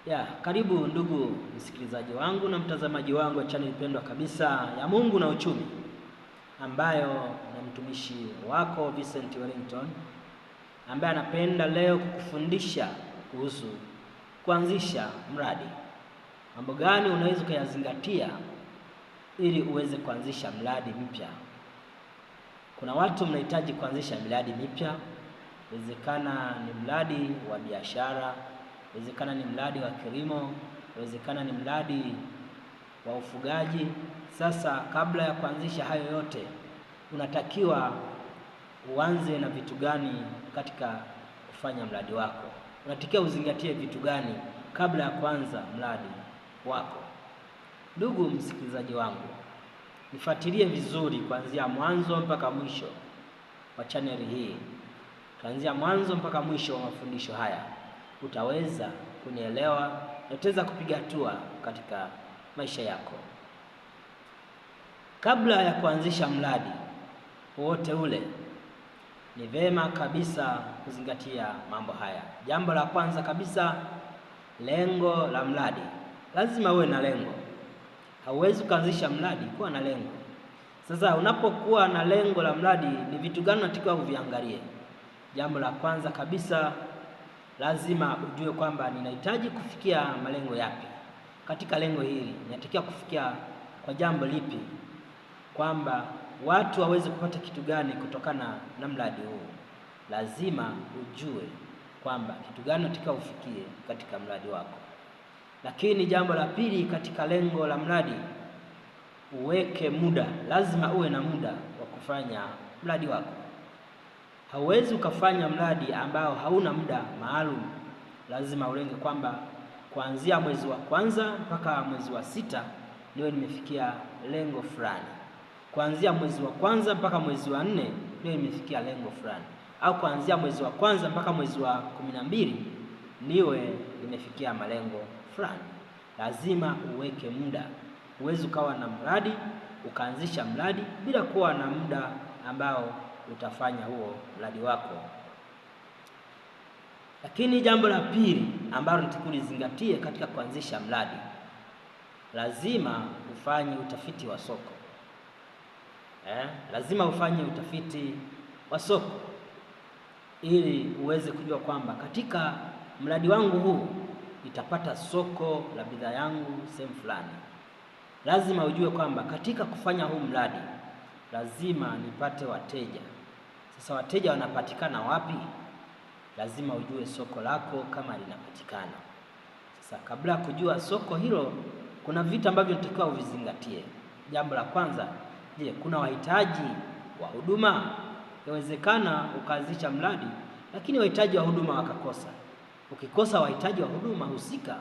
Ya, karibu ndugu msikilizaji wangu na mtazamaji wangu wa channel pendwa kabisa ya Mungu na Uchumi, ambayo na mtumishi wako Vincent Wellington, ambaye anapenda leo kukufundisha kuhusu kuanzisha mradi. Mambo gani unaweza ukayazingatia ili uweze kuanzisha mradi mpya? Kuna watu mnahitaji kuanzisha miradi mipya, inawezekana ni mradi wa biashara, inawezekana ni mradi wa kilimo, inawezekana ni mradi wa ufugaji. Sasa kabla ya kuanzisha hayo yote, unatakiwa uanze na vitu gani katika kufanya mradi wako? Unatakiwa uzingatie vitu gani kabla ya kuanza mradi wako? Ndugu msikilizaji wangu, nifuatilie vizuri kuanzia mwanzo mpaka mwisho wa chaneli hii, kuanzia mwanzo mpaka mwisho wa mafundisho haya, utaweza kunielewa na utaweza kupiga hatua katika maisha yako. Kabla ya kuanzisha mradi wowote ule, ni vema kabisa kuzingatia mambo haya. Jambo la kwanza kabisa, lengo la mradi. Lazima uwe na lengo. Hauwezi kuanzisha mradi kuwa na lengo. Sasa unapokuwa na lengo la mradi, ni vitu gani unatakiwa uviangalie? Jambo la kwanza kabisa, lazima ujue kwamba ninahitaji kufikia malengo yapi. Katika lengo hili ninatakiwa kufikia kwa jambo lipi, kwamba watu waweze kupata kitu gani kutokana na mradi huu. Lazima ujue kwamba kitu gani unatakiwa ufikie katika mradi wako. Lakini jambo la pili katika lengo la mradi, uweke muda. Lazima uwe na muda wa kufanya mradi wako. Hauwezi ukafanya mradi ambao hauna muda maalum. Lazima ulenge kwamba kuanzia mwezi wa kwanza mpaka mwezi wa sita niwe nimefikia lengo fulani, kuanzia mwezi wa kwanza mpaka mwezi wa nne niwe nimefikia lengo fulani, au kuanzia mwezi wa kwanza mpaka mwezi wa 12 niwe nimefikia malengo fulani. Lazima uweke muda. Huwezi ukawa na mradi ukaanzisha mradi bila kuwa na muda ambao utafanya huo mradi wako. Lakini jambo la pili ambalo nitakiwa ulizingatie katika kuanzisha mradi, lazima ufanye utafiti wa soko. Lazima ufanye utafiti wa soko ili uweze kujua kwamba katika mradi wangu huu nitapata soko la bidhaa yangu sehemu fulani. Lazima ujue kwamba katika kufanya huu mradi lazima nipate wateja. Sasa wateja wanapatikana wapi? Lazima ujue soko lako kama linapatikana. Sasa kabla ya kujua soko hilo, kuna vitu ambavyo unatakiwa uvizingatie. Jambo la kwanza, je, kuna wahitaji wa huduma? Yawezekana ukaanzisha mradi lakini wahitaji wa huduma wakakosa. Ukikosa wahitaji wa huduma husika,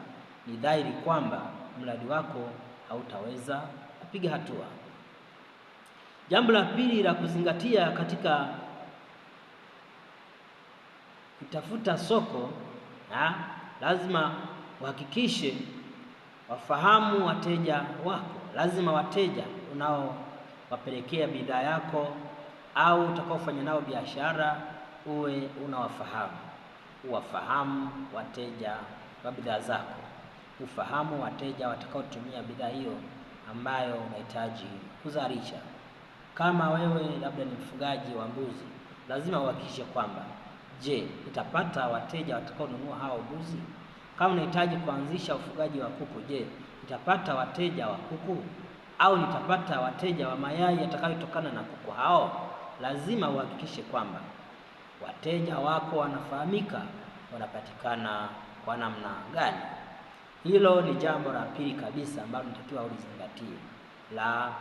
ni dhahiri kwamba mradi wako hautaweza kupiga hatua. Jambo la pili la kuzingatia katika kutafuta soko, lazima uhakikishe wafahamu wateja wako. Lazima wateja unaowapelekea bidhaa yako au utakaofanya nao biashara uwe unawafahamu. Uwafahamu wateja wa bidhaa zako, ufahamu wateja watakaotumia bidhaa hiyo ambayo unahitaji kuzalisha. Kama wewe labda ni mfugaji wa mbuzi, lazima uhakikishe kwamba, je, nitapata wateja watakaonunua hao mbuzi? Kama unahitaji kuanzisha ufugaji wa kuku, je, nitapata wateja wa kuku au nitapata wateja wa mayai yatakayotokana na kuku hao? Lazima uhakikishe kwamba wateja wako wanafahamika, wanapatikana kwa namna gani. Hilo ni jambo la pili kabisa ambalo natakiwa ulizingatie la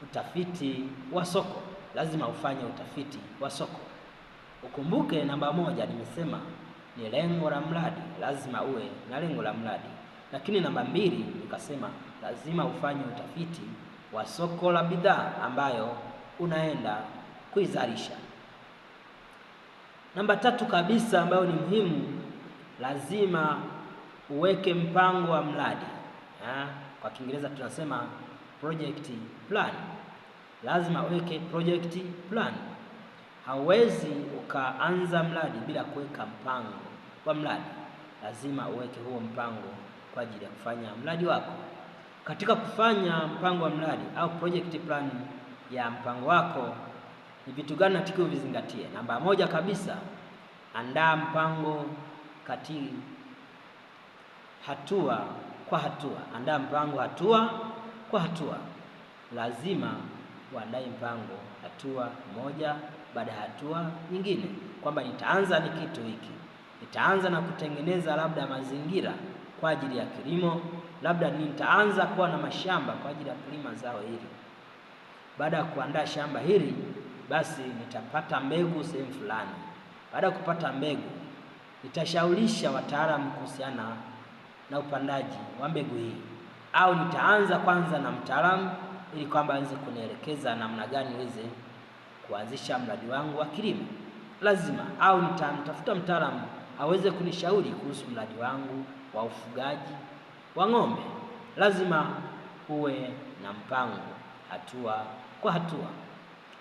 utafiti wa soko. Lazima ufanye utafiti wa soko. Ukumbuke namba moja nimesema ni lengo la mradi, lazima uwe na lengo la mradi. Lakini namba mbili nikasema lazima ufanye utafiti wa soko la bidhaa ambayo unaenda kuizalisha. Namba tatu kabisa ambayo ni muhimu, lazima uweke mpango wa mradi. Kwa Kiingereza tunasema project plan. Lazima uweke project plan. Hauwezi ukaanza mradi bila kuweka mpango wa mradi. Lazima uweke huo mpango kwa ajili ya kufanya mradi wako. Katika kufanya mpango wa mradi au project plan ya mpango wako, ni vitu gani natakiwa uvizingatie? Namba moja kabisa, andaa mpango kati hatua kwa hatua. Andaa mpango hatua kwa hatua. Lazima uandae mpango hatua moja baada ya hatua nyingine, kwamba nitaanza ni kitu hiki, nitaanza na kutengeneza labda mazingira kwa ajili ya kilimo, labda nitaanza kuwa na mashamba kwa ajili ya kulima zao hili. Baada ya kuandaa shamba hili, basi nitapata mbegu sehemu fulani. Baada ya kupata mbegu, nitashaurisha wataalamu kuhusiana na upandaji wa mbegu hii, au nitaanza kwanza na mtaalamu ili kwamba aweze kunielekeza namna gani niweze kuanzisha mradi wangu wa kilimo. Lazima au nitamtafuta mtaalamu aweze kunishauri kuhusu mradi wangu wa ufugaji wa ng'ombe. Lazima uwe na mpango hatua kwa hatua.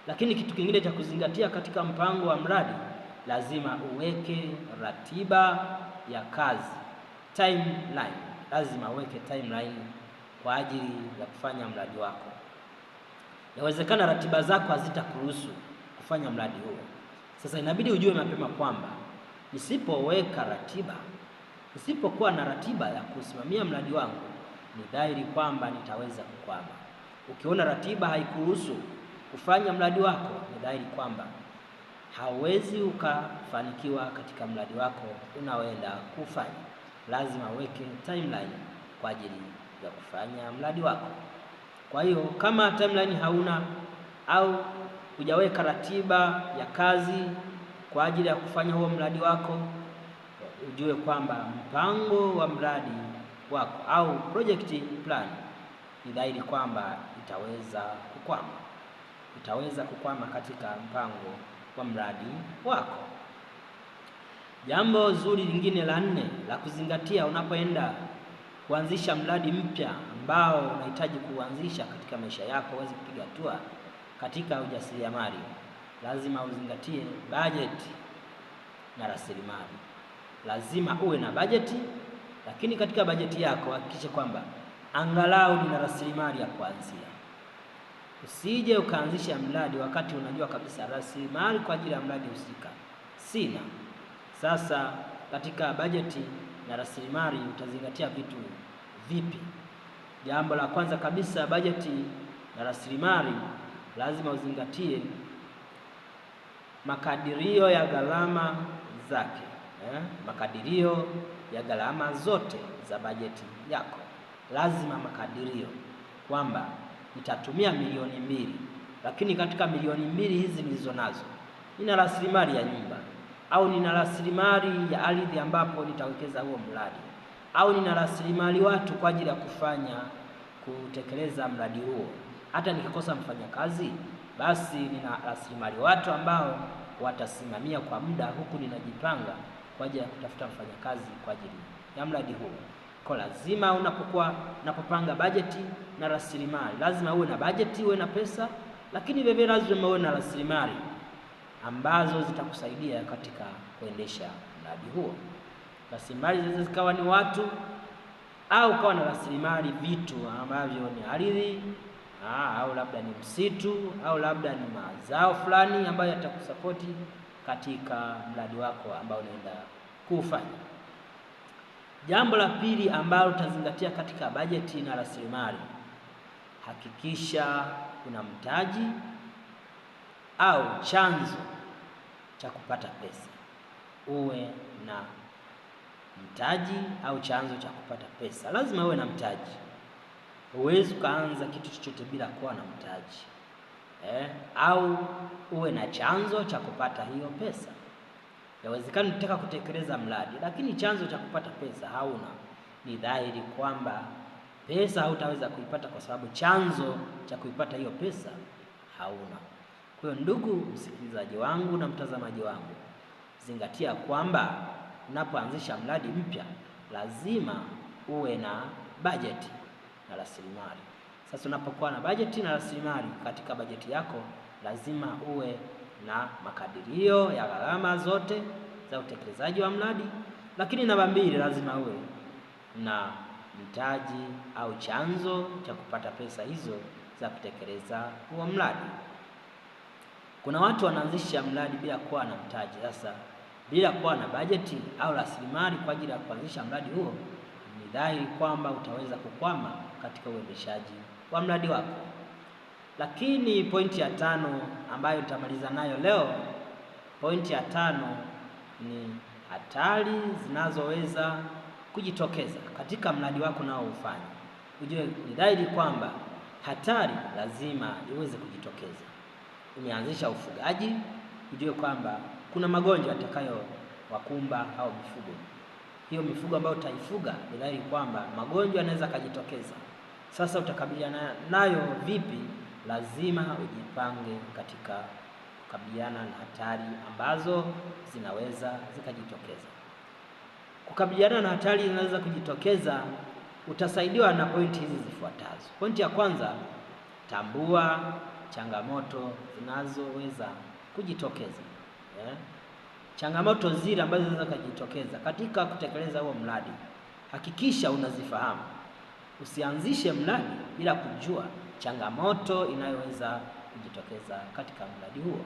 Lakini kitu kingine cha kuzingatia katika mpango wa mradi, lazima uweke ratiba ya kazi, timeline. Lazima uweke timeline kwa ajili ya kufanya mradi wako. Yawezekana ratiba zako hazitakuruhusu kufanya mradi huo. Sasa inabidi ujue mapema kwamba nisipoweka ratiba, nisipokuwa na ratiba ya kusimamia mradi wangu, ni dhahiri kwamba nitaweza kukwama. Ukiona ratiba haikuruhusu kufanya mradi wako, ni dhahiri kwamba hauwezi ukafanikiwa katika mradi wako unaoenda kufanya. Lazima uweke timeline kwa ajili ya kufanya mradi wako. Kwa hiyo kama timeline hauna au hujaweka ratiba ya kazi kwa ajili ya kufanya huo mradi wako, ujue kwamba mpango wa mradi wako au project plan ni dhahiri kwamba itaweza kukwama, utaweza kukwama katika mpango wa mradi wako. Jambo zuri lingine la nne la kuzingatia unapoenda kuanzisha mradi mpya ambao unahitaji kuanzisha katika maisha yako uweze kupiga hatua katika ujasiriamali, lazima uzingatie bajeti na rasilimali. Lazima uwe na bajeti, lakini katika bajeti yako hakikisha kwamba angalau nina rasilimali ya kuanzia. Usije ukaanzisha mradi wakati unajua kabisa rasilimali kwa ajili ya mradi husika sina. Sasa katika bajeti na rasilimali utazingatia vitu vipi? Jambo la kwanza kabisa, bajeti na rasilimali lazima uzingatie makadirio ya gharama zake, Makadirio ya gharama zote za bajeti yako. Lazima makadirio kwamba nitatumia 2,000,000, lakini katika 2,000,000 hizi nilizo nazo nina rasilimali ya nyumba, au nina rasilimali ya ardhi ambapo nitawekeza huo mradi, au nina rasilimali watu kwa ajili ya kufanya kutekeleza mradi huo. Hata nikikosa mfanyakazi, basi nina rasilimali watu ambao watasimamia kwa muda, huku ninajipanga kwa ajili ya kutafuta mfanyakazi kwa ajili ya mradi huo. Kwa lazima unapopanga bajeti na rasilimali, lazima uwe na bajeti, uwe na pesa, lakini vile vile lazima uwe na rasilimali ambazo zitakusaidia katika kuendesha mradi huo. Rasilimali zinaweza zikawa ni watu, au ukawa na rasilimali vitu ambavyo ni ardhi, au labda ni msitu, au labda ni mazao fulani ambayo yatakusapoti katika mradi wako ambao unaenda kufanya. Jambo la pili ambalo utazingatia katika bajeti na rasilimali, hakikisha una mtaji au chanzo cha kupata pesa. Uwe na mtaji au chanzo cha kupata pesa. Lazima uwe na mtaji. Huwezi ukaanza kitu chochote bila kuwa na mtaji. Au uwe na chanzo cha kupata hiyo pesa. Yawezekana unataka kutekeleza mradi, lakini chanzo cha kupata pesa hauna. Ni dhahiri kwamba pesa hautaweza kuipata kwa sababu chanzo cha kuipata hiyo pesa hauna. Kwa hiyo ndugu msikilizaji wangu na mtazamaji wangu, zingatia kwamba unapoanzisha mradi mpya lazima uwe na bajeti na rasilimali. Sasa unapokuwa na bajeti na rasilimali katika bajeti yako, lazima uwe na makadirio ya gharama zote za utekelezaji wa mradi, Lakini namba mbili, lazima uwe na mtaji au chanzo cha kupata pesa hizo za kutekeleza huo mradi. Kuna watu wanaanzisha mradi bila kuwa na mtaji. Sasa bila kuwa na bajeti au rasilimali kwa ajili ya kuanzisha mradi huo, ni dhahiri kwamba utaweza kukwama katika uendeshaji wa mradi wako. Lakini pointi ya tano ambayo nitamaliza nayo leo, pointi ya tano ni hatari zinazoweza kujitokeza katika mradi wako unaoufanya. Ujue ni dhahiri kwamba hatari lazima iweze kujitokeza. Umeanzisha ufugaji, ujue kwamba kuna magonjwa yatakayo wakumba hao mifugo. Hiyo mifugo ambayo utaifuga, ni dhahiri kwamba magonjwa yanaweza kujitokeza. Sasa utakabiliana nayo vipi? Lazima ujipange katika kukabiliana na hatari ambazo zinaweza zikajitokeza. Kukabiliana na hatari zinaweza kujitokeza, utasaidiwa na pointi hizi zifuatazo. Pointi ya kwanza, tambua changamoto zinazoweza kujitokeza. Changamoto zile ambazo zinaweza kujitokeza katika kutekeleza huo mradi, hakikisha unazifahamu. Usianzishe mradi bila kujua changamoto inayoweza kujitokeza katika mradi huo.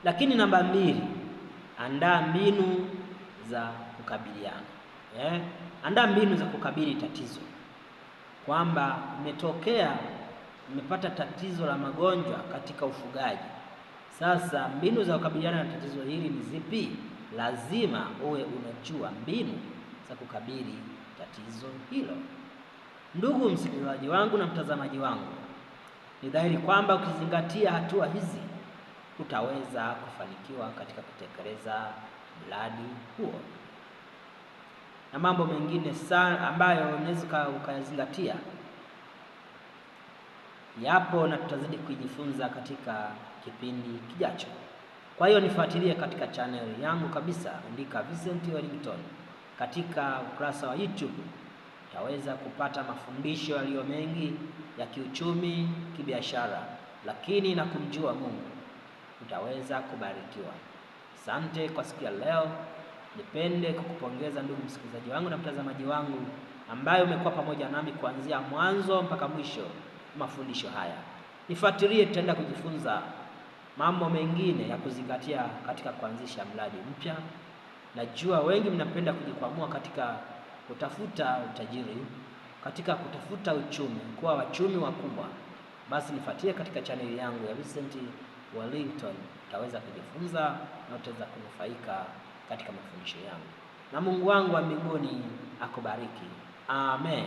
Lakini namba mbili, andaa mbinu za kukabiliana. Andaa mbinu za kukabili tatizo, kwamba umetokea umepata tatizo la magonjwa katika ufugaji. Sasa mbinu za kukabiliana na tatizo hili ni zipi? Lazima uwe unajua mbinu za kukabili tatizo hilo. Ndugu msikilizaji wangu na mtazamaji wangu, ni dhahiri kwamba ukizingatia hatua hizi utaweza kufanikiwa katika kutekeleza mradi huo na mambo mengine sana ambayo unaweza ukayazingatia yapo, na tutazidi kujifunza katika kipindi kijacho. Kwa hiyo nifuatilie katika channel yangu kabisa, andika Vincent Wellington katika ukurasa wa YouTube, utaweza kupata mafundisho yaliyo mengi ya kiuchumi, kibiashara, lakini na kumjua Mungu. Utaweza kubarikiwa. Asante kwa siku ya leo. Nipende kukupongeza ndugu msikilizaji wangu na mtazamaji wangu ambaye umekuwa pamoja nami kuanzia mwanzo mpaka mwisho mafundisho haya. Nifuatilie, tutaenda kujifunza mambo mengine ya kuzingatia katika kuanzisha mradi mpya. Najua wengi mnapenda kujikwamua katika kutafuta utajiri, katika kutafuta uchumi, kuwa wachumi wakubwa. Basi nifuatie katika chaneli yangu ya Vincent Wellington, utaweza kujifunza na utaweza kunufaika katika mafundisho yangu. Na Mungu wangu wa mbinguni akubariki. Amen.